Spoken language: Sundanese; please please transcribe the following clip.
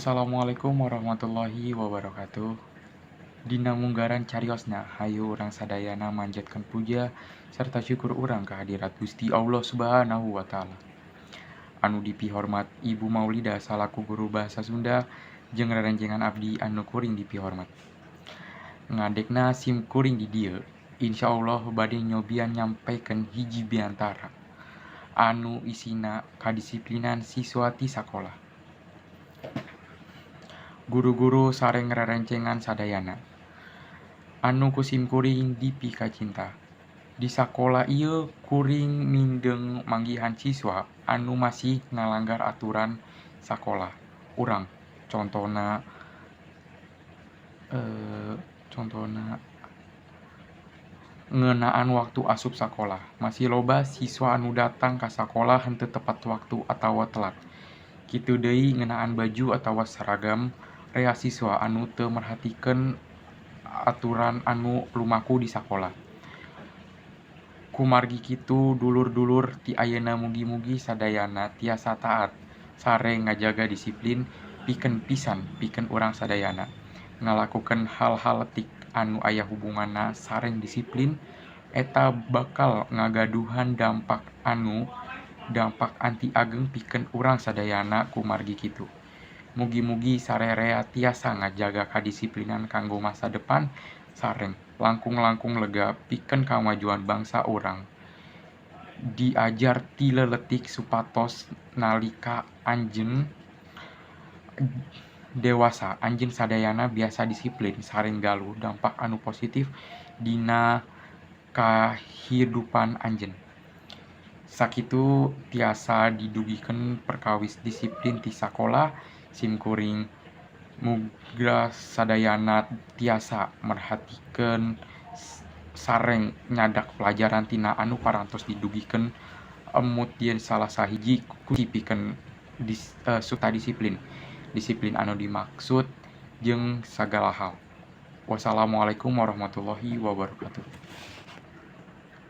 Assalamualaikum warahmatullahi wabarakatuh. Dina munggaran cariosna, hayu urang sadayana manjatkeun puja serta syukur urang kehadirat Gusti Allah Subhanahu wa Ta'ala. Anu dipihormat Ibu Maulida salaku guru bahasa Sunda jeung rerencangan abdi anu kuring dipihormat. Ngadegna sim kuring di dieu, insyaallah bade nyobian nyampaikan hiji biantara anu isina kadisiplinan siswa ti sakolah. Guru-guru sareng rerencangan sadayana anu ku simkuring dipikacinta. Di sakola ieu kuring mindeng manggihan siswa anu masih ngalanggar aturan sakola urang, contona ngeunaan waktu asup sakola. Masih loba siswa anu datang ka sakola henteu tepat waktu atawa telat. Kitu deui ngeunaan baju atawa seragam, rea siswa anu teu merhatikeun aturan anu lumaku di sakola. Kumargi kitu, dulur-dulur ti ayeuna mugi-mugi sadayana tiasa taat sareng ngajaga disiplin pikeun pisan pikeun urang sadayana. Ngalakukeun hal-hal letik anu aya hubunganna sareng disiplin eta bakal ngagaduhan dampak anti ageng pikeun urang sadayana. Kumargi kitu, mugi-mugi sarerea tiasa ngajaga kadisiplinan kanggo masa depan sareng langkung-langkung lega pikeun kamajuan bangsa urang. Diajar ti leutik supados nalika anjeun dewasa, anjeun sadayana biasa disiplin sareng galuh dampak anu positif dina kahirupan anjeun. Sakitu tiasa didugikeun perkawis disiplin ti sakola simkuring. Mugia sadayana tiasa merhatikeun sareng nyandak pelajaran tina anu parantos didugikeun. Emut yen salah sahiji kunci pikeun disiplin, disiplin anu dimaksud jeung sagala hal. Wassalamualaikum warahmatullahi wabarakatuh.